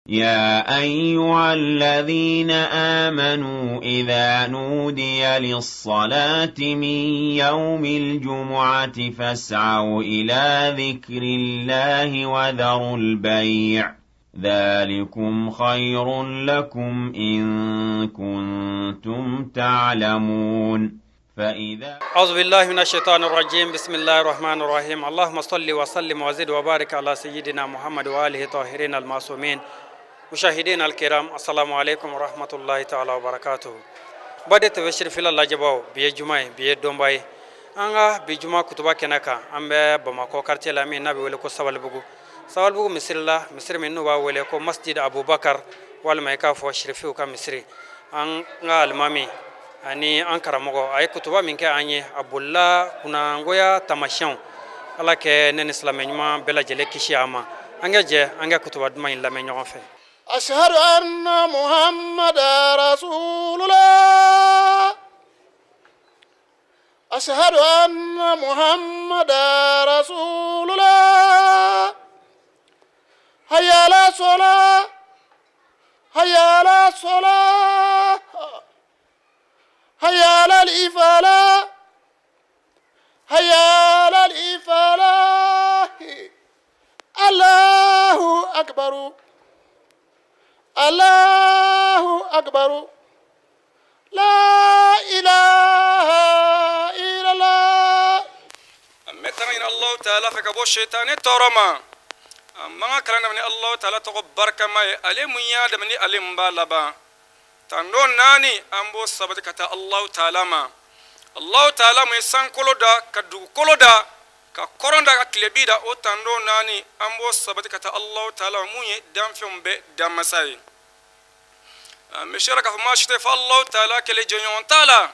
يا أيها الذين آمنوا إذا نودي للصلاة من يوم الجمعة فاسعوا إلى ذكر الله وذروا البيع ذلكم خير لكم إن كنتم تعلمون. فإذا أعوذ بالله من الشيطان الرجيم، بسم الله الرحمن الرحيم. اللهم صل وسلم وزد وبارك على سيدنا محمد وآله الطاهرين المعصومين. مشاهدينا الكرام، السلام عليكم ورحمة الله تعالى وبركاته. Bade TV Sirifila lajɛbaw, bi ye juma ye, bi ye donba ye. An ka bi juma kutuba kɛnɛ kan, an bɛ Bamakɔ quartier la min n'a bɛ wele ko Sabalibugu. Sabalibugu misiri la, misiri min n'u b'a wele ko Masjid Abubakar, walima i k'a fɔ sirifiw ka misiri. An ka alimami ani an karamɔgɔ, a ye kutuba min kɛ an ye, a bolila kunnangoya tamasiyɛnw. Ala kɛ ne ni silamɛ ɲuman bɛɛ lajɛlen kisi a ma. An ka jɛ an ka kutuba duman in lamɛn ɲɔgɔn fɛ. أشهد أن محمد رسول الله، أشهد أن محمد رسول الله. حي على الصلاة، حي على الصلاة، حي على الفلاح، حي على الفلاح. الله أكبر، الله أكبر، لا إله إلا الله. An bɛ tanga ɲini Alahu Taala fɛ ka bɔ shetani tɔɔrɔ ma. An b'an ka kalan daminɛ Alahu Taala tɔgɔ barikama ye, ale mun y'a daminɛ, ale mun b'a laban. Tando naani, an b'o sabati ka taa Alahu Taala ma. Alahu Taala mun ye sankolo da ka dugukolo da ka kɔrɔn da ka tilebi da, o tando naani, an b'o sabati ka taa Alahu Taala ma, mun ye danfɛnw bɛɛ danmasa ye. An bɛ seere k'a fɔ maa si tɛ fo Alahu Taala kelen, jɛɲɔgɔn t'a la.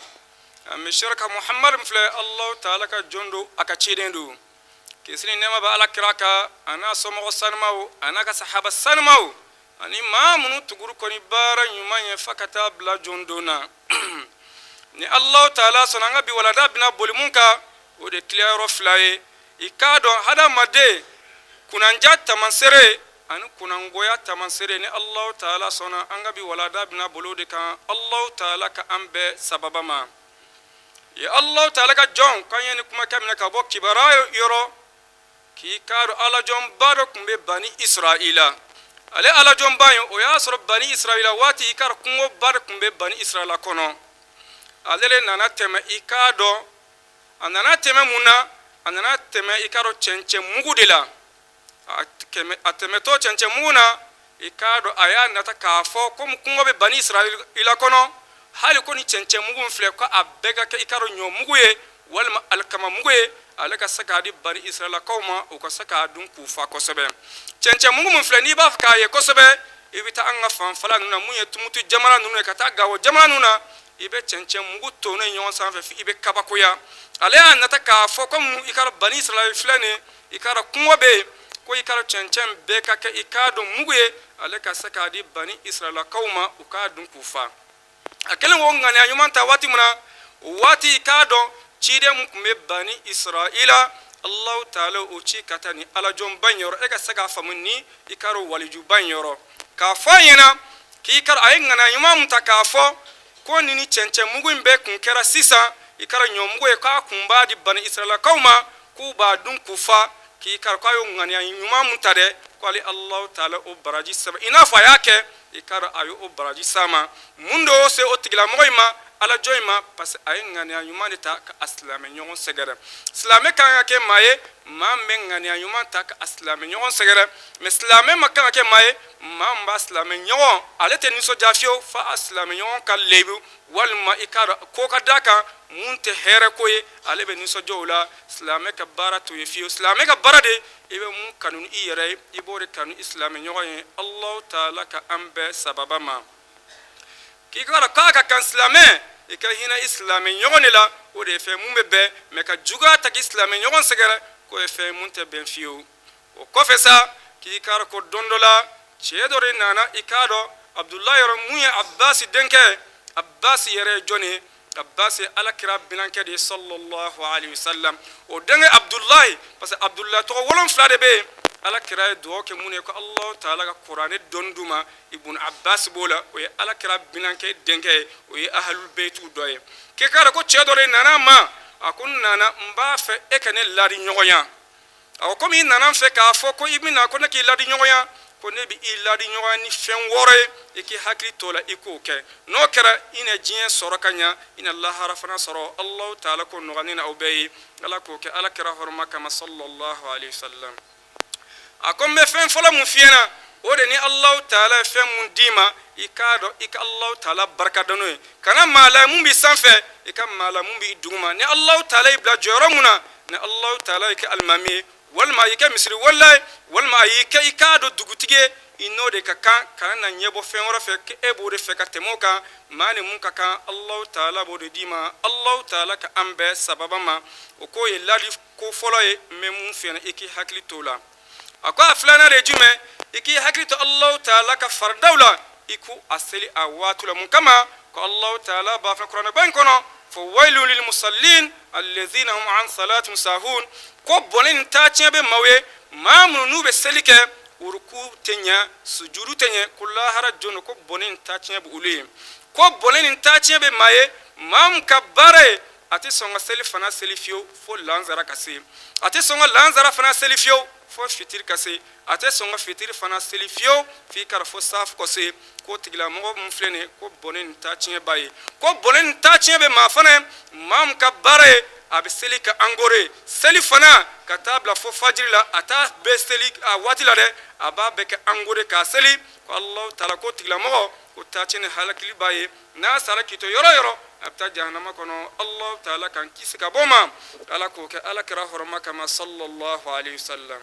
An bɛ seere ka Muhamadu min filɛ, Alahu Taala ka jɔn don, a ka ciden don. Kisi ni nɛɛma bɛ Ala kira kan, a n'a somɔgɔ sanumaw, a n'a ka sahaba sanumaw, ani maa minnu tuguru kɔni baara ɲuman ye fo ka taa bila jɔn don na. Ni Alahu Taala sɔnna, an ka bi walanda bɛna boli mun kan, o de tilayɔrɔ fila ye. I k'a dɔn, hadamaden kunnanja tamaseere ani kunnangoya tamaseere. Ni Alahu Taala sɔnna, an ka bi walanda bɛna boli o de kan. Alahu Taala ka an bɛɛ sababa ma. Ye Alahu Taala ka jɔn k'an ye ni kumakɛ minɛ ka bɔ kibaruya yɔrɔ, k'i k'a dɔn alajɔnba dɔ tun bɛ Bani Israila. Ale alajɔnba in, o y'a sɔrɔ Bani Israila waati, i k'a dɔn kungoba de tun bɛ Bani Israila kɔnɔ. Ale le nana tɛmɛ. I k'a dɔn a nana tɛmɛ mun na? A nana tɛmɛ, i k'a dɔn, cɛncɛn mugu de la. A tɛmɛtɔ cɛncɛn mugu na, i k'a dɔn a y'a nata k'a fɔ komi kungo bɛ Bani Israila kɔnɔ, hali ko ni cɛncɛn mugu min filɛ, ko a bɛɛ ka kɛ, i k'a dɔn, ɲɔ mugu ye walima alikama mugu ye, ale ka se k'a di Bani Israilakaw ma, u ka se k'a dun k'u fa kosɛbɛ. Cɛncɛn mugu min filɛ, n'i b'a fɛ k'a ye kosɛbɛ, i bɛ taa an ka fanfɛla ninnu na, mun ye Tumutu jamana ninnu ye, ka taa Gawo jamana ninnu na, i bɛ cɛncɛn mugu tonnen ɲɔgɔn sanfɛ fo i bɛ kabakoya. Ale y'a nata k'a fɔ komi, i k'a dɔn, Bani Israɛl filɛ nin, i k'a dɔn kungo bɛ yen, ko i k'a dɔn cɛncɛn bɛɛ ka kɛ, i k'a dɔn, mugu ye, ale ka se k'a di Bani Israɛlakaw ma, u k'a dun k'u fa. A kɛlen k'o ŋaniya ɲuman ta waati min na, o waati, i k'a dɔn, ciden mun tun bɛ Bani Israɛla, Alahu Taala o ci ka taa ni alajɔnba in yɔrɔ. E ka se k'a faamu ni, i k'a dɔn, walijuba in yɔrɔ, k'a fɔ a ɲɛna k'i ka a ye ŋaniya ɲuman mun ta k'a fɔ ko nin ni cɛncɛn mugu in bɛɛ kun kɛra sisan, i k'a dɔn, ɲɔmugu ye, k'a kun b'a di Bani Israɛlakaw ma k'u b'a dun k'u fa, k'i k'a dɔn k'a y'o ŋaniya ɲuman mun ta dɛ, ko ale Alahu Taala o baraji sɛbɛn i n'a fɔ a y'a kɛ. I k'a dɔn a y'o baraji s'a ma. Mun de y'o se o tigilamɔgɔ in ma, alajɔn in ma? Parce que a ye ŋaniya ɲuman de ta ka a silamɛ ɲɔgɔn sɛgɛrɛ. Silamɛ kan ka kɛ maa ye, maa min bɛ ŋaniya ɲuman ta ka a silamɛ ɲɔgɔn sɛgɛrɛ. Mais silamɛ ma kan ka kɛ maa ye, maa min b'a silamɛ ɲɔgɔn, ale tɛ nisɔndiya fiyewu fo a silamɛ ɲɔgɔn ka lebu, walima i k'a dɔn ko ka d'a kan mun tɛ hɛrɛ ko ye, ale bɛ nisɔndiya o la. Silamɛ ka baara t'o ye fiyewu. Silamɛ ka baara de, i bɛ mun kanu i yɛrɛ ye, i b'o de kanu i silamɛ ɲɔgɔn ye. Alahu Taala ka an bɛɛ sababa ma. K'i k'a dɔn k'a ka kan silamɛ i ka hinɛ i silamɛ ɲɔgɔn de la, o de ye fɛn mun bɛ bɛn. Mais ka juguya ta k'i silamɛ ɲɔgɔn sɛgɛrɛ, k'o ye fɛn mun tɛ bɛn fiyewu. O kɔfɛ sa, k'i k'a dɔn ko don dɔ la, cɛ dɔ de nana, i k'a dɔn, Abudulayi yɔrɔ, mun ye Abasi denkɛ. Abasi yɛrɛ ye jɔn ye? Abasi ye Ala kira binankɛ de ye, sallallahu alaihi wasallam. O denkɛ Abudulayi, parce que Abudulayi tɔgɔ 7 de bɛ yen. Ala kira ye dugawu kɛ minnu ye ko Alahu taala ka kuranɛ dɔnni d'u ma. Ibun Abbas b'o la, o ye ala kira binankɛ denkɛ ye, o ye ahalul beyitiw dɔ ye. K'e k'a dɔn ko cɛ dɔ de nana a ma, a ko n nana n b'a fɛ e ka ne ladi ɲɔgɔnya. A ko komi i nana n fɛ k'a fɔ ko i bɛna ko ne k'i ladi ɲɔgɔnya, ko ne bɛ i ladi ɲɔgɔnya ni fɛn 6 ye, i k'i hakili t'o la, i k'o kɛ. N'o kɛra, i na diɲɛ sɔrɔ ka ɲa, i na lahara fana sɔrɔ. Alahu taala k'o nɔgɔya ne n'aw bɛɛ ye. Ala k'o kɛ ala kira hɔrɔma kama, sallallahu alaihi wasallam. A ko n bɛ fɛn fɔlɔ mun f'i ɲɛna, o de ni Alahu taala ye fɛn mun d'i ma, i k'a dɔn i ka Alahu taala barika da n'o ye. Kana maa la mun b'i sanfɛ, i ka maa la mun b'i duguma. Ni Alahu taala y'i bila jɔyɔrɔ mun na, ni Alahu taala y'i kɛ alimami ye, walima a y'i kɛ misiri welela ye, walima a y'i kɛ i k'a dɔn dugutigi ye, i n'o de ka kan. Kana na ɲɛbɔ fɛn wɛrɛ fɛ k'e b'o de fɛ ka tɛmɛ o kan. Maa ni mun ka kan, Alahu taala b'o de d'i ma. Alahu taala ka an bɛɛ sababa ma. O k'o ye ladi ko fɔlɔ ye n bɛ mun f'i ɲɛna, i k'i hakili t'o la. A ko a filanan de ye jumɛn? I k'i hakili to Alahu taala ka faridaw la, i k'u a seli a waati la. Mun kama? Ko Alahu taala b'a fɔ kuranɛba in kɔnɔ, fo wailun lil musallin allazina hum an salatihim sahun, ko bɔnɛ ni taatiɲɛ bɛ maaw ye, maa minnu n'u bɛ seli kɛ, uruku tɛ ɲɛ, sujudu tɛ ɲɛ, ko lahara don ko bɔnɛ ni taatiɲɛ bɛ olu ye. Ko bɔnɛ ni taatiɲɛ bɛ maa ye, maa min ka baara ye a tɛ sɔn ka seli fana seli fiyewu fo lansara ka se, a tɛ sɔn ka lansara fana seli fiyewu fo fitiri ka se, a tɛ sɔn ka fitiri fana seli fiyewu f'i k'a dɔn fo saafo ka se. Ko tigilamɔgɔ min filɛ nin ye, ko bɔnɛ ni taatiɲɛ b'a ye. Ko bɔnɛ ni taatiɲɛ bɛ maa fana ye, maa min ka baara ye a bɛ seli ka angore seli fana ka taa bila fo fajiri la, a t'a bɛɛ seli a waati la dɛ, a b'a bɛɛ kɛ angore k'a seli. Ko Alahu taala ko tigilamɔgɔ ko taatiɲɛ ni halakili b'a ye, n'a sara k'i to yɔrɔ yɔrɔ, a bɛ taa jahanama kɔnɔ. Alahu taala k'an kisi ka bɔ ma. Ala k'o kɛ ala kira hɔrɔma kama, sallallahu alaihi wasallam.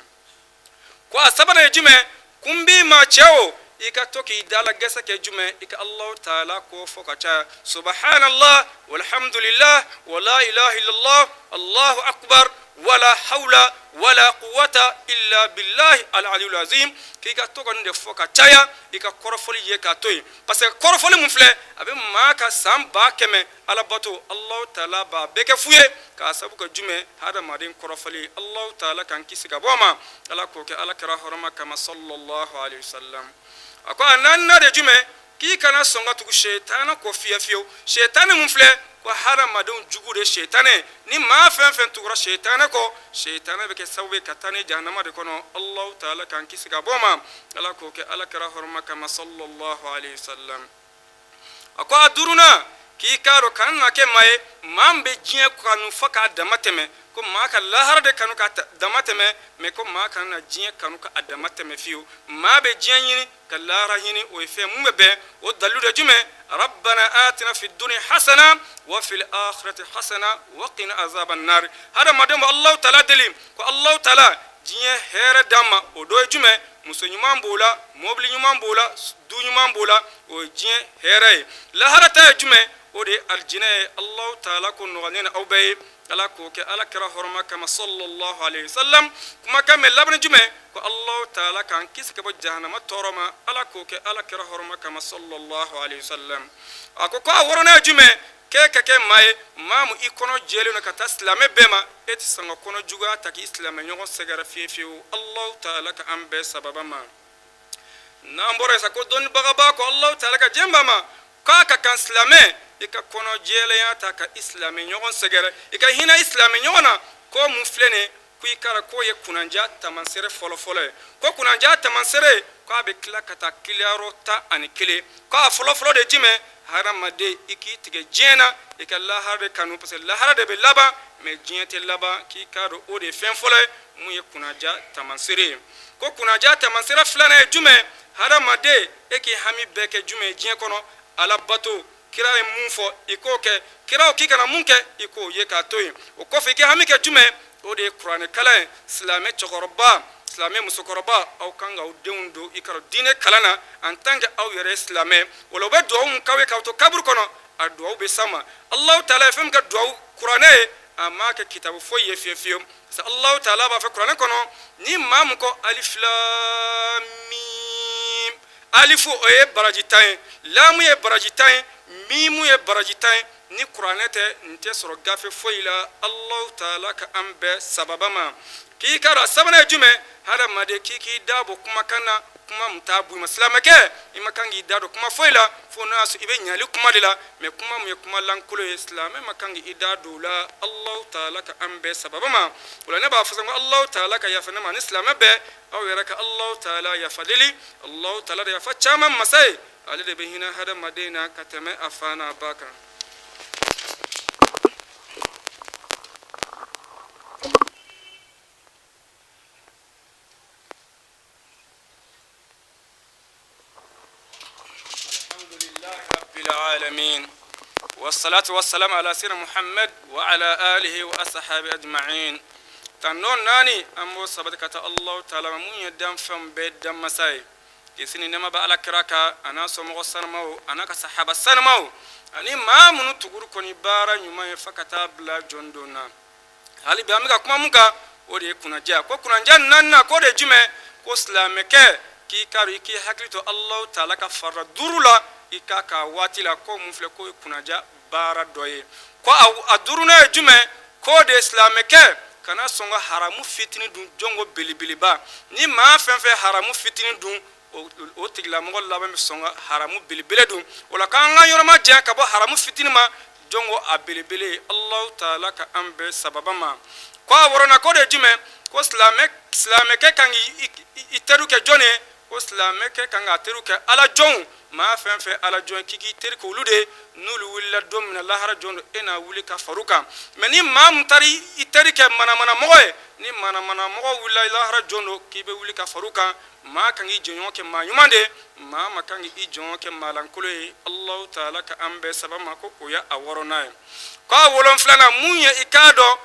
Ko a sabanan ye jumɛn? Kun b'i ma cɛ o, i ka to k'i dala gɛsɛ kɛ jumɛn? I ka Alahu taala ko fɔ ka caya, subhanallah walhamdulillah wala ilaha illallah allahu akbar wala hawla wala quwwata illa billahi al-aliyyil azim. K'i ka to ka nin de fɔ ka caya, i ka kɔrɔfɔli ye k'a to yen, parce que kɔrɔfɔli mun filɛ, a bɛ maa ka san 100 000 alabato, Alahu taala b'a bɛɛ kɛ fu ye k'a sabu kɛ jumɛn? Hadamaden kɔrɔfɔli. Alahu taala k'an kisi ka bɔ a ma. Ala k'o kɛ ala kira hɔrɔma kama, sallallahu alaihi wasallam. A ko a naaninan de jumɛn? K'i kana sɔn ka tugu sɛtanɛ kɔ fiye fiyewu. Sɛtanɛ mun filɛ, ko hadamadenw jugu de sɛtanɛ. Ni maa fɛn fɛn tugura sɛtanɛ kɔ, sɛtanɛ bɛ kɛ sababu ye ka taa ni jahanama de kɔnɔ. Alahu taala k'an kisi ka bɔ ma. Ala k'o kɛ ala kira hɔrɔma kama, sallallahu alaihi wasallam. A ko a duurunan, k'i k'a dɔn kana na kɛ maa ye, maa min bɛ diɲɛ kanu fo k'a dama tɛmɛ. Ko maa ka lahara de kanu ka dama tɛmɛ, mais ko maa kana na diɲɛ kanu ka a dama tɛmɛ fiyewu. Maa bɛ diɲɛ ɲini ka lahara ɲini, o ye fɛn mun bɛ bɛn. O dalilu de jumɛn? Rabbana atina fi dunya hasana wa fil akhirati hasana wa qina azaban nar. Hadamaden bɛ Alahu taala deli ko Alahu taala diɲɛ hɛrɛ d'an ma. O dɔ ye jumɛn? Muso ɲuman b'o la, mobili ɲuman b'o la, du ɲuman b'o la, o ye diɲɛ hɛrɛ ye. Lahara ta ye jumɛn? O de ye alijinɛ ye. Alahu taala k'o nɔgɔya ne ni aw bɛɛ ye. Ala k'o kɛ ala kira hɔrɔma kama, sallallahu alaihi wasallam. Kumakan mɛn laban jumɛn? Ko Alahu taala k'an kisi ka bɔ jahanama tɔɔrɔ ma. Ala k'o kɛ ala kira hɔrɔma kama, sallallahu alaihi wasallam. A ko a wɔɔrɔnan ye jumɛn? K'e ka kɛ maa ye, maa mun i kɔnɔ jɛlen don ka taa silamɛ bɛɛ ma, e tɛ sɔn ka kɔnɔ juguya ta k'i silamɛ ɲɔgɔn sɛgɛrɛ fiye fiyewu. Alahu taala ka an bɛɛ sababa ma. N'an bɔra yen sa, ko dɔnnibagaba ko Alahu taala ka jɛn b'a ma, k'a ka kan silamɛ i ka kɔnɔ jɛlenya ta ka i silamɛ ɲɔgɔn sɛgɛrɛ, i ka hinɛ i silamɛ ɲɔgɔn na. Ko mun filɛ nin, ko i k'a dɔn k'o ye kunnandiya tamaseere fɔlɔfɔlɔ ye. Ko kunnandiya tamaseere, k'a bɛ tila ka taa tilayɔrɔ 11. K'a fɔlɔfɔlɔ de jumɛn? Hadamaden i k'i tigɛ diɲɛ na, i ka lahara de kanu, parce que lahara de bɛ laban, mais diɲɛ tɛ laban. K'i k'a dɔn o de ye fɛn fɔlɔ ye mun ye kunnandiya tamaseere ye. Ko kunnandiya tamaseere filanan ye jumɛn? Hadamaden e k'i hami bɛɛ kɛ jumɛn ye diɲɛ kɔnɔ? Ala bato. Kira ye mun fɔ, i k'o kɛ. Kiraw k'i kana mun kɛ, i k'o ye k'a to yen. O kɔfɛ, i k'i hami kɛ jumɛn? O de ye kuranɛ kalan ye. Silamɛ cɛkɔrɔba, silamɛ musokɔrɔba, aw kan k'aw denw don i ka diinɛ kalan na en tant que aw yɛrɛ ye silamɛ. O la, u bɛ duwawu mun k'aw ye k'aw to kaburu kɔnɔ, a duwawu bɛ s'a ma. Alahu taala ye fɛn min kɛ duwawu kuranɛ ye, a m'a kɛ kitabu foyi ye fiye fiyewu. Parce que Alahu taala b'a fɔ kuranɛ kɔnɔ, ni maa mun ko alif lam mim, alifu o ye baraji 10 ye, lamu ye baraji 10 ye, mimu ye baraji 10 ye. Ni kuranɛ tɛ, nin tɛ sɔrɔ gafe foyi la. Alahu taala ka an bɛɛ sababa ma. K'i ka dɔn, sabanan ye jumɛn? Hadamaden, k'i k'i da bɔ kumakan na, kuma min t'a bɔ i ma. Silamɛkɛ, i ma kan k'i da don kuma foyi la fo n'a y'a sɔrɔ i bɛ ɲali kuma de la, mɛ kuma min ye kuma lankolon ye, silamɛ ma kan k'i da don o la. Alahu taala ka an bɛɛ sababa ma. O la ne b'a fɔ sa ko Alahu taala ka yafa ne ma ani silamɛ bɛɛ. Aw yɛrɛ ka Alahu taala yafa deli. Alahu taala de yafa caman masa ye, ale de bɛ hinɛ hadamaden na ka tɛmɛ a fa n'a ba kan. العالمين والصلاة والسلام على سيدنا محمد وعلى آله وأصحابه أجمعين. Tando naani, an b'o sabati ka taa Allahu taala ma, mun ye danfɛnw bɛɛ danmasa ye. Kisi ni nɛɛma bɛ ala kira kan, a n'a somɔgɔ sanumaw, a n'a ka sahaba sanumaw, ani maa minnu tuguru kɔni baara ɲuman ye fo ka taa bila jɔn don na. Hali bi an bɛ ka kuma mun kan, o de ye kunnadiya. Ko kunnadiya naaninan, k'o de ye jumɛn? Ko silamɛkɛ, k'i k'a dɔn, i k'i hakili to Alahu taala ka farida duuru la, i k'a k'a waati la. Ko mun filɛ, k'o ye kunnadiya baara dɔ ye. Ko a duurunan ye jumɛn? K'o de ye silamɛkɛ kana sɔn ka haramu fitinin dun jɔnko belebeleba. Ni maa fɛn fɛn haramu fitinin dun, o tigilamɔgɔ laban bɛ sɔn ka haramu belebele dun. O la k'an ka yɔrɔ majanya ka bɔ haramu fitinin ma jɔnko a belebele. Alahu taala ka an bɛɛ sababa ma. Ko a wɔɔrɔnan, k'o de ye jumɛn? Ko silamɛkɛ kan k'i teriw kɛ jɔn ye? Ko silamɛkɛ kan k'a teriw kɛ ala jɔnw. Maa fɛn fɛn ala jɔn, k'i k'i teri k'olu de, n'olu wulila don min na lahara jɔn don, e na wuli ka far'u kan. Mɛ ni maa min taara i teri kɛ manamanamɔgɔ ye, ni manamanamɔgɔ wulila lahara jɔn don, k'i bɛ wuli ka far'u kan. Maa kan k'i jɛɲɔgɔn kɛ maa ɲuman de, maa ma kan k'i jɛɲɔgɔn kɛ maa lankolon ye. Alahu taala ka an bɛɛ saba ma. Ko o ye a wɔɔrɔnan ye. Ko a wolonfilanan, mun ye i k'a dɔn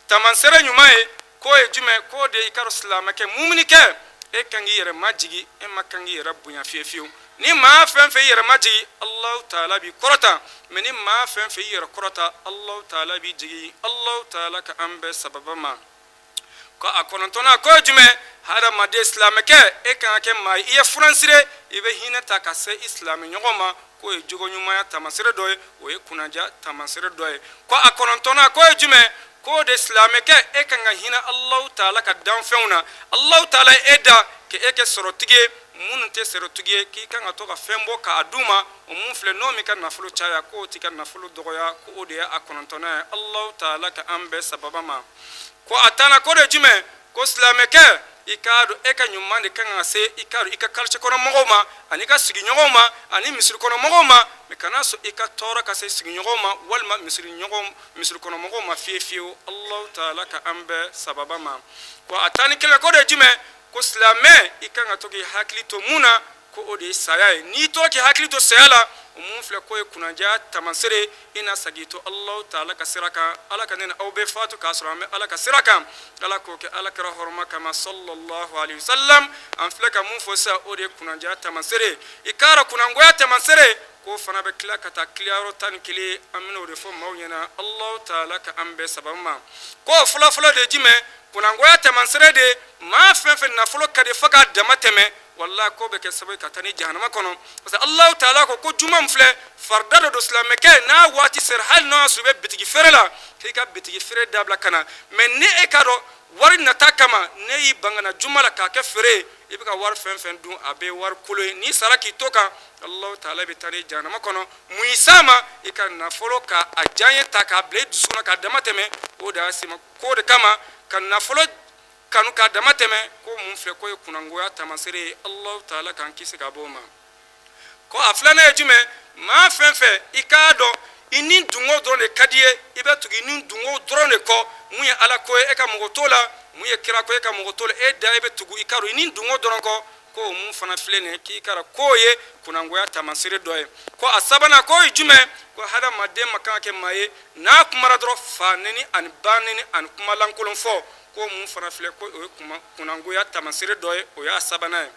tamansere ɲuman ye, k'o ye jumɛn? K'o de i k'a dɔn silamɛkɛ, muminikɛ, e kan k'i yɛrɛ majigi, e ma kan k'i yɛrɛ bonya fiye fiyewu. Ni maa fɛn fɛn i yɛrɛ majigi, Alahu taala b'i kɔrɔta. Mɛ ni maa fɛn fɛn i yɛrɛ kɔrɔta, Alahu taala b'i jigi. Alahu taala ka an bɛɛ sababa ma. Ko a kɔnɔntɔnnan, k'o ye jumɛn? Hadamaden, silamɛkɛ, e kan ka kɛ maa ye, i ye furansire, i bɛ hinɛ ta ka se i silamɛ ɲɔgɔn ma. K'o ye jogo ɲumanya taamasere dɔ ye, o ye kunnadiya taamasere dɔ ye. Ko a kɔnɔntɔnnan, k'o ye jumɛn? K'o de silamɛkɛ, e kan ka hinɛ Alahu taala ka danfɛnw na. Alahu taala ye e da k'e kɛ sɔrɔtigi ye, minnu tɛ sɔrɔtigi ye, k'i kan ka to ka fɛn bɔ k'a d'u ma. O mun filɛ, n'o m'i ka nafolo caya, k'o t'i ka nafolo dɔgɔya. Ko o de ye a kɔnɔntɔnnan ye. Alahu taala ka an bɛɛ sababa ma. Ko a tannan, k'o de ye jumɛn? Ko silamɛkɛ, i k'a dɔn e ka ɲuman de kan ka se i k'a dɔn i ka quartier kɔnɔ mɔgɔw ma, ani i ka sigiɲɔgɔnw ma, ani misiri kɔnɔ mɔgɔw ma. Mɛ kana sɔn i ka tɔɔrɔ ka se sigiɲɔgɔnw ma walima misiri kɔnɔ mɔgɔw ma fiye fiyewu. Alahu taala ka an bɛɛ sababa ma. Ko a 11, k'o de ye jumɛn? Ko silamɛ, i kan ka to k'i hakili to mun na? Ko o de ye saya ye. N'i tora k'i hakili to saya la, o mun filɛ, k'o ye kunnadiya taamasere, i na segin to Alahu taala ka sira kan. Ala ka ne ni aw bɛɛ fatu k'a sɔrɔ an bɛ Ala ka sira kan. Ala k'o kɛ Ala kira hɔrɔma kama, sallallahu alaihi wasallam. An filɛ ka mun fɔ sisan, o de ye kunnadiya taamasere. I k'a dɔn kunnangoya taamasere, k'o fana bɛ tila ka taa tilayɔrɔ 11, an bɛna o de fɔ maaw ɲɛna. Alahu taala ka an bɛɛ sababu ma. K'o fɔlɔfɔlɔ de ye jumɛn? Kunnangoya taamasere de, maa fɛn fɛn nafolo ka di fo k'a dama tɛmɛ, walahi k'o bɛ kɛ sababu ye ka taa ni jahanama kɔnɔ. Parce que Alahu taala ko ko juma min filɛ, farida dɔ don silamɛkɛ, n'a waati sera, hali n'o y'a sɔrɔ i bɛ bitigi feere la, k'i ka bitigi feere dabila ka na. Mɛ ni e k'a dɔn wari nata kama ne y'i ban ka na juma la k'a kɛ feere ye, i bɛ ka wari fɛn fɛn dun, a bɛɛ ye wari kolon ye. N'i sara k'i to kan, Alahu taala bɛ taa ni jahanama kɔnɔ. Mun y'i s'a ma? I ka nafolo ka a diyaɲɛ ta k'a bila i dusukun na k'a dama tɛmɛ, o de y'a s'i ma. K'o de kama ka nafolo kanu k'a dama tɛmɛ, ko mun filɛ, k'o ye kunnangoya taamasere ye. Alahu taala k'an kisi ka bɔ o ma. Ko a filanan ye jumɛn? Maa fɛn fɛn i k'a dɔn i ni dungo dɔrɔn de ka di ye, i bɛ tugu i ni dungo dɔrɔn de kɔ, mun ye ala ko ye e ka mɔgɔ t'o la, mun ye kira ko e ka mɔgɔ t'o la, e da e bɛ tugu i k'a dɔn i ni dungo dɔrɔn kɔ, ko mun fana filɛ nin ye, k'i k'a dɔn k'o ye kunnangoya taamasere dɔ ye. Ko a sabanan, k'o ye jumɛn? Ko hadamaden ma kan ka kɛ maa ye n'a kumara dɔrɔn fa neni ani ba neni ani kuma lankolon fɔ. Ko mun fana filɛ, ko o ye kunnangoya taamasere dɔ ye, o y'a sabanan ye.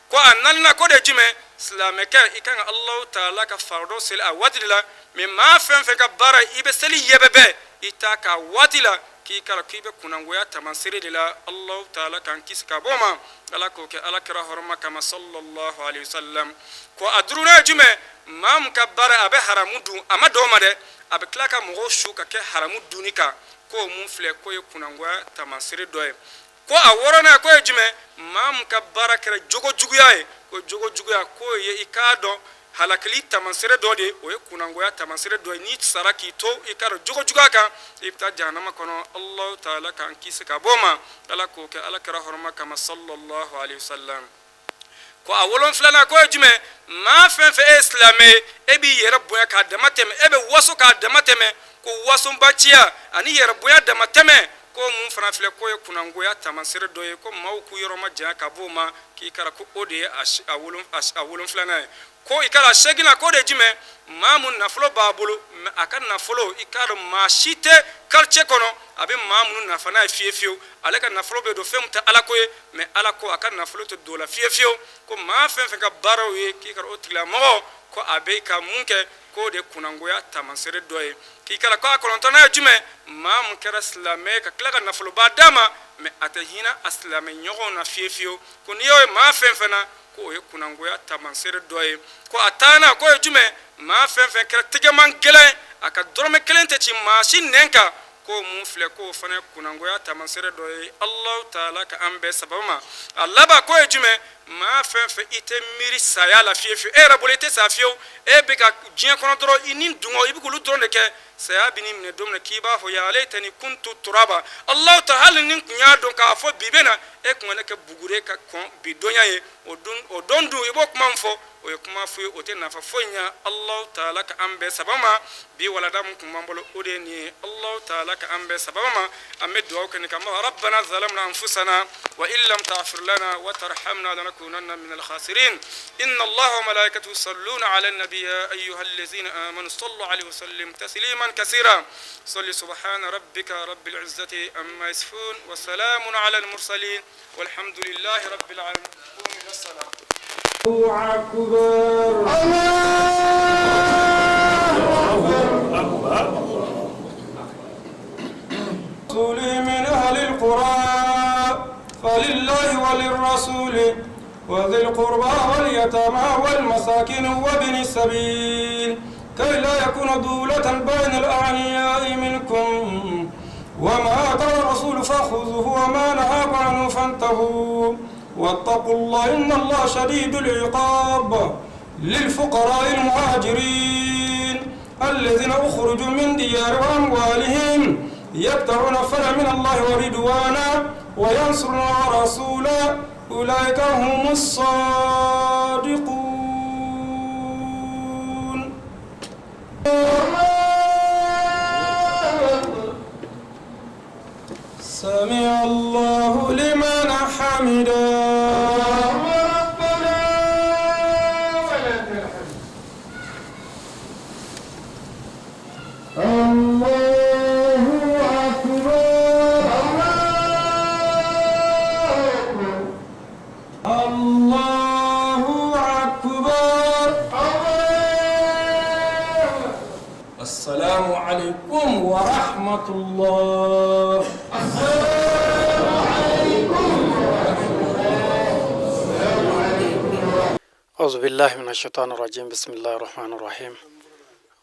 Ko a naaninan, k'o de ye jumɛn? Silamɛkɛ, i kan ka Alahu taala ka farida seli a waati de la. Mɛ maa fɛn fɛn ka baara i bɛ seli yɛbɛbɛ, i t'a k'a waati la, k'i k'a dɔn k'i bɛ kunnangoya taamasere de la. Alahu taala k'an kisi ka bɔ o ma. Ala k'o kɛ Ala kira hɔrɔma kama, sallallahu alaihi wasallam. Ko a duurunan ye jumɛn? Maa min ka baara a bɛ haramu dun, a ma dɔn o ma dɛ. A bɛ tila ka mɔgɔw su ka kɛ haramu dunni kan. K'o mun filɛ, k'o ye kunangoya taamasere dɔ ye. Ko a wɔɔrɔnan, k'o ye jumɛn? Maa min ka baara kɛra jogo juguya ye, ko jogo juguya, k'o ye, i k'a dɔn, halakili taamasere dɔ de ye, o ye kunangoya taamasere dɔ ye. N'i sara k'i to, i k'a dɔn, jogo juguya kan, i bɛ taa jahanama kɔnɔ. Alahu taala k'an kisi ka bɔ o ma. Ala k'o kɛ Ala kira hɔrɔma kama, sallallahu alaihi wasallam. Ko a wolonfilanan, k'o ye jumɛn? Maa fɛn fɛn e ye silamɛ ye, e b'i yɛrɛ bonya k'a dama tɛmɛ, e bɛ waso k'a dama tɛmɛ, ko wasobanciya ani yɛrɛ bonya dama tɛmɛ, ko mun fana filɛ, k'o ye kunangoya taamasere dɔ ye, ko maaw k'u yɔrɔ majanya ka b'o ma. K'i kɛra ko o de ye a wolonfilanan ye. Ko i kɛra seginna, k'o de ye jumɛn? Maa mun nafolo b'a bolo, mais a ka nafolo, i k'a dɔn, maa si tɛ quartier kɔnɔ a bɛ maa minnu nafa n'a ye fiye fiyewu. Ale ka nafolo bɛ don fɛn min tɛ Ala ko ye, mais Ala ko a ka nafolo tɛ don o la fiye fiyewu. Ko maa fɛn fɛn ka baaraw ye, k'i kɛra o tigilamɔgɔ, ko a bɛ ka mun kɛ, k'o de kunangoya taamasere dɔ ye. K'i kɛra ko a kɔnɔntɔnnan ye jumɛn? Maa mun kɛra silamɛ ka tila ka nafoloba d'a ma, mais a tɛ hinɛ a silamɛ ɲɔgɔnw na fiye fiyewu, ko n'i y'o ye maa fɛn fɛn na, ko o ye kunangoya taamasere dɔ ye. Ko a tannan, k'o ye jumɛn? Maa fɛn fɛn kɛra tɛgɛman gɛlɛn, a ka dɔrɔmɛ kelen tɛ ci maa si nɛn kan, ko mun filɛ, k'o fana ye kunangoya taamasere dɔ ye. Alahu taala ka an bɛɛ sababu ma. A laban, k'o ye jumɛn? Maa fɛn fɛn i tɛ miiri saya la fiye fiyewu, e yɛrɛ bolo i tɛ sa fiyewu, e bɛ ka diɲɛ kɔnɔ dɔrɔn, i ni dungɔ, i bɛ k'olu dɔrɔn de kɛ, saya bɛ n'i minɛ don min na, k'i b'a fɔ ya layitani kuntu turaba. Alahu taala, hali ni n tun y'a dɔn k'a fɔ bi bɛ na, e tun ka ne kɛ buguri ka kɔn bi donya ye. O don dun, i b'o kuma min fɔ, o ye kuma fu ye, o tɛ nafa foyi ɲɛ. Alahu taala ka an bɛɛ sababa ma. Bi walada min tun b'an bolo, o de ye nin ye. Alahu taala ka an bɛɛ sababa ma. An bɛ dugawu kɛ nin kan: rabbana zalamna anfusana wa in lam taghfir lana wa tarhamna lanakunanna min al-khasirin. Inna Allaha wa malaikatahu yusalluna ala an-nabi ya ayyuhallazina amanu sallu alayhi wa sallim tasliman kaseera. Salli subhana rabbika rabbil izzati amma yasifun wa salamun ala al-mursalin walhamdulillahi rabbil alamin. Qumu ila salat. أكبر الله أكبر من أهل القرى فلله وللرسول وذي القربى واليتامى والمساكين وابن السبيل كي لا يكون دولة بين الأغنياء منكم وما آتاكم الرسول فخذوه وما نهاكم عنه فانتهوا واتقوا الله إن الله شديد العقاب. للفقراء المهاجرين الذين أخرجوا من ديار وأموالهم يبتغون فضلا من الله ورضوانا وينصرون رسولا أولئك هم الصادقون. سمع الله لمن حمده. ربنا ولك الحمد. الله أكبر الله أكبر. الله أكبر. الله. السلام عليكم ورحمة الله. السلام عليكم ورحمة الله. السلام عليكم. أعوذ بالله من الشيطان الرجيم. بسم الله الرحمن الرحيم.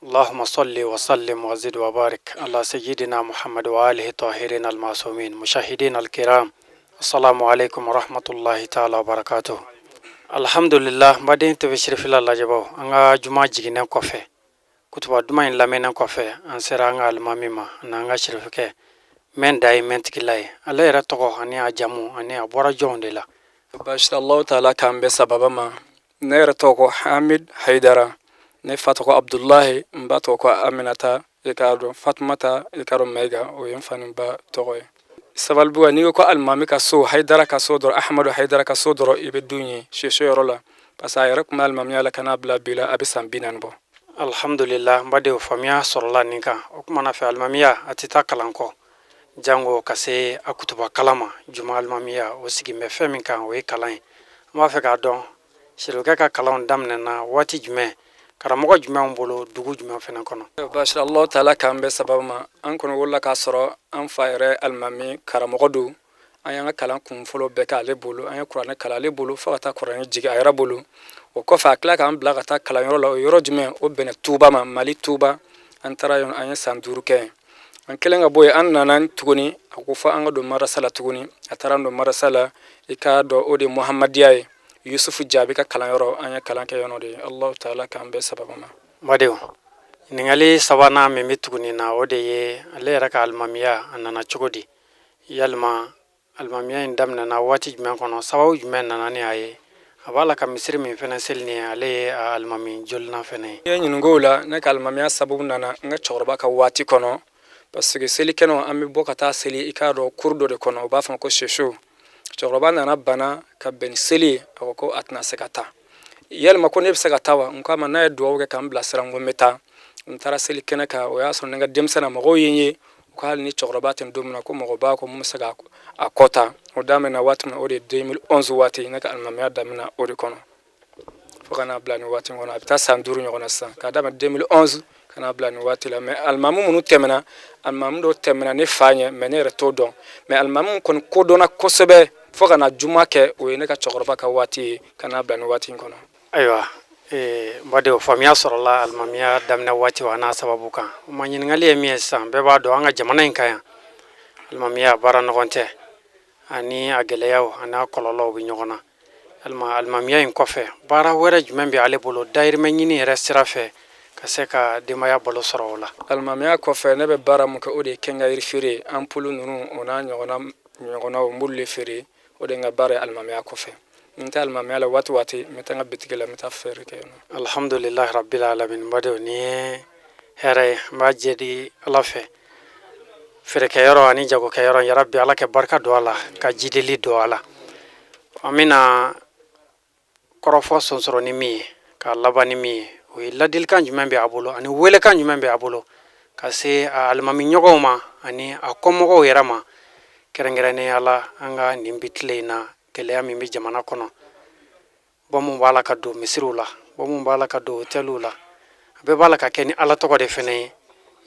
اللهم صل وسلم وزد وبارك على سيدنا محمد وآله الطاهرين المعصومين. مشاهدين الكرام، السلام عليكم ورحمة الله تعالى وبركاته. Alhamdulillah, n baden TV Sirifila lajɛbaw, an ka juma jiginnen kɔfɛ, kutuba duman in lamɛnnen kɔfɛ, an sera an ka alimami ma n'an ka sirifikɛ mɛn da ye mɛn tigila ye. Ale yɛrɛ tɔgɔ ani a jamu ani a bɔra jɔnw de la? Baasi Allahu taala k'an bɛɛ sababa ma. Ne yɛrɛ tɔgɔ ko Hamid Haidara. Ne fa tɔgɔ Abdulahi, n ba tɔgɔ ko Aminata, i k'a dɔn, Fatumata, i k'a dɔn, Mayiga, o ye n fa ni ba tɔgɔ ye. Sabalibugu, n'i ko ko alimami ka so, Haidara ka so dɔrɔn, Ahmadu Haidara ka so dɔrɔn, i bɛ dun ye soso yɔrɔ la, parce que a yɛrɛ tun bɛ alimamiya la ka n'a bila bi la, a bɛ san 40 bɔ. Alhamdulillah, n badenw, faamuya sɔrɔla nin kan. O kumana fɛ, alimamiya a tɛ taa kalan kɔ, jango ka se a kutuba kalan ma. Juma alimamiya, o sigin bɛ fɛn min kan, o ye kalan ye. An b'a fɛ k'a dɔn, sirikɛ ka kalanw daminɛna waati jumɛn, karamɔgɔ jumɛnw bolo, dugu jumɛn fana kɔnɔ? Baasi Allahu taala k'an bɛɛ sababu ma. An kɔni wolola k'a sɔrɔ an fa yɛrɛ alimami karamɔgɔ don. An y'an ka kalan kun fɔlɔ bɛɛ k'ale bolo. An ye kuranɛ kalan ale bolo fo ka taa kuranɛ jigin a yɛrɛ bolo. O kɔfɛ, a tila k'an bila ka taa kalanyɔrɔ la. O yɔrɔ jumɛn? O bɛnna Tuba ma, Mali Tuba. An taara yen, an ye san 5 kɛ yen. An kɛlen ka bɔ yen, an nana tuguni, a ko fo an ka don marasa la tuguni. A taara an don marasa la, i k'a dɔn o de ye Muhamadiya ye, Yusufu Jaabi ka kalanyɔrɔ. An ye kalan kɛ yen nɔ de ye. Alahu taala k'an bɛɛ sababu ma. Badenw, ɲininkali sabanan min bɛ tuguni na, o de ye ale yɛrɛ ka alimamiya, a nana cogo di? Yalima alimamiya in daminɛna waati jumɛn kɔnɔ? Sababu jumɛn nana ni a ye? A b'a la ka misiri min fɛnɛ seli ni ale ye a alimami jolina fɛnɛ ye. I ye ɲininka o la. Ne ka alimamiya sababu nana n ka cɛkɔrɔba ka waati kɔnɔ, parce que selikɛnɛ, an bɛ bɔ ka taa seli, i k'a dɔn kuru dɔ de kɔnɔ, u b'a fɔ ko soso. Cɛkɔrɔba nana bana ka bɛn ni seli ye, a ko ko a tɛna se ka taa. Yalima ko ne bɛ se ka taa wa? N k'a ma n'a ye dugawu kɛ k'an bilasira, n ko n bɛ taa. N taara seli kɛnɛ kan, o y'a sɔrɔ ne ka denmisɛnnin mɔgɔw ye n ye, u ko hali ni cɛkɔrɔba tɛ don min na, ko mɔgɔ b'a kɔ mun bɛ se ka a kɔ ta. O daminɛna waati min na, o de ye 2011 waati. Ne ka alimamiya daminɛ o de kɔnɔ fo ka n'a bila nin waati kɔnɔ. A bɛ taa san 5 ɲɔgɔn na sisan, k'a daminɛ 2011 ka n'a bila nin waati la. Mais alimami minnu tɛmɛna, alimami dɔw tɛmɛna ne fa ɲɛ, mais ne yɛrɛ t'o dɔn. Mais alimami kɔni kodɔnna kosɛbɛ fo ka na juma kɛ, o ye ne ka cɛkɔrɔba ka waati ye ka n'a bila nin waati in kɔnɔ. Ayiwa, n badenw, faamuya sɔrɔla alimamiya daminɛ waati wa n'a sababu kan. O ma, ɲininkali ye min ye sisan, bɛɛ b'a dɔn an ka jamana in kan yan, alimamiya baara ɲɔgɔn tɛ, ani a gɛlɛyaw ani a kɔlɔlɔw bɛ ɲɔgɔn na. Alima, alimamiya in kɔfɛ, baara wɛrɛ jumɛn bɛ ale bolo dayirimɛ ɲini yɛrɛ sira fɛ ka se ka denbaya balo sɔrɔ o la? Alimamiya kɔfɛ, ne bɛ baara mun kɛ, o de ye kɛnkayiri feere, ampoule ninnu, o n'a ɲɔgɔnna ɲɔgɔnnaw, n b'olu de feere. O de ye n ka baara ye alimamiya kɔfɛ. N tɛ alimamiya la waati waati, n bɛ taa n ka bitigi la, n bɛ taa feere kɛ yen nɔ. Alhamdulilahi rabbil alamin. N badenw, nin ye hɛrɛ ye, n b'a jɛdi Ala fɛ. Feerekɛyɔrɔ ani jagokɛyɔrɔ, yarabi Ala kɛ barika don a la, ka jideli don a la. An bɛna kɔrɔfɔ sonsɔrɔ ni min ye, k'a laban ni min ye, o ye ladilikan jumɛn bɛ a bolo ani welekan jumɛn bɛ a bolo ka se a alimami ɲɔgɔnw ma ani a kɔmɔgɔw yɛrɛ ma, kɛrɛnkɛrɛnnenya la an ka nin bi tile in na, gɛlɛya min bɛ jamana kɔnɔ, bɔ mun b'a la ka don misiriw la, bɔ mun b'a la ka don hôteliw la, a bɛɛ b'a la ka kɛ ni Ala tɔgɔ de fɛnɛ ye.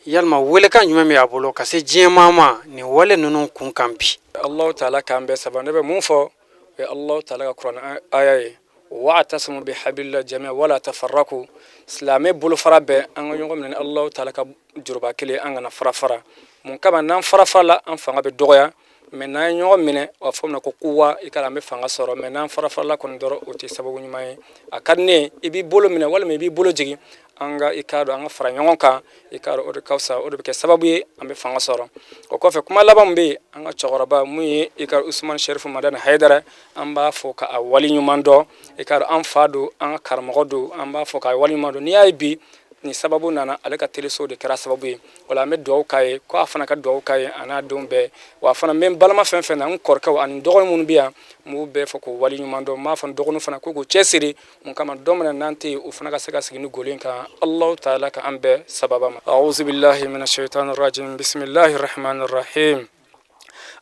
Yalima welekan jumɛn bɛ a bolo ka se diɲɛmaa ma nin wale ninnu kun kan bi? Alahu taala k'an bɛɛ saba. Ne bɛ mun fɔ, o ye Alahu taala ka kuranɛ aya ye: wa'tasimu bihablillahi jami'a wala tafarraqu. Silamɛ bolofara bɛɛ, an ka ɲɔgɔn minɛ ni Alahu taala ka juruba kelen, an kana fara fara. Mun kama? N'an fara fara la, an fanga bɛ dɔgɔya. Mais n'an ye ɲɔgɔn minɛ, o fɔ min na ko kuwa, i ka an bɛ fanga sɔrɔ. Mais n'an fara farala kɔni dɔrɔn, o tɛ sababu ɲuman ye. A ka di ne ye, i b'i bolo minɛ walima i b'i bolo jigin, an ka, i k'a dɔn, an ka fara ɲɔgɔn kan, i k'a dɔn, o de ka fisa, o de bɛ kɛ sababu ye an bɛ fanga sɔrɔ. O kɔfɛ, kuma laban min bɛ yen, an ka cɛkɔrɔba mun ye, i ka Usumani Sɛrifu Madani Hayidara, an b'a fɔ ka a wali ɲuman dɔn. I k'a dɔn, an fa don, an ka karamɔgɔ don, an b'a fɔ k'a wali ɲuman dɔn. N'i y'a ye bi nin sababu nana, ale ka teleso de kɛra sababu ye. Wala an bɛ dugawu k'a ye, ko a fana ka dugawu k'a ye a n'a denw bɛɛ. Wa fana n bɛ n balima fɛn fɛn na, n kɔrɔkɛw ani dɔgɔnin minnu bɛ yan, n b'u bɛɛ fɔ k'u wali ɲuman dɔn. N b'a fɔ n dɔgɔninw fana k'u k'u cɛsiri. Mun kama? Don min na n'an tɛ yen, o fana ka se ka sigi ni golo in kan. Alahu taala ka an bɛɛ sababa ma. A'udhu billahi minash shaitanir rajim. Bismillahir rahmanir rahim.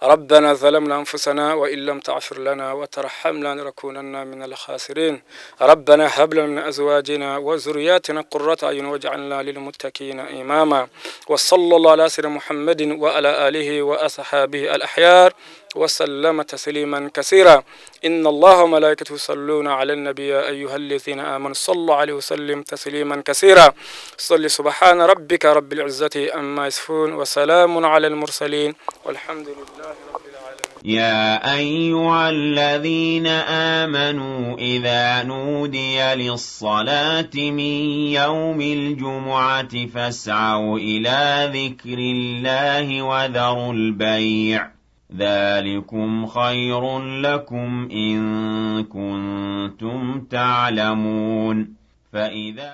ربنا ظلمنا أنفسنا وإن لم تغفر لنا وترحمنا لنكونن من الخاسرين. ربنا هب لنا من أزواجنا وذرياتنا قرة أعين واجعلنا للمتقين إماما. وصلى الله على سيدنا محمد وعلى آله وأصحابه الأحيار وسلم تسليما كثيرا. إن الله وملائكته يصلون على النبي، يا أيها الذين آمنوا صلوا عليه وسلم تسليما كثيرا. صل. سبحان ربك رب العزة عما يصفون وسلام على المرسلين والحمد لله رب العالمين. يا أيها الذين آمنوا إذا نودي للصلاة من يوم الجمعة فاسعوا إلى ذكر الله وذروا البيع، ذلكم خير لكم إن كنتم تعلمون. فإذا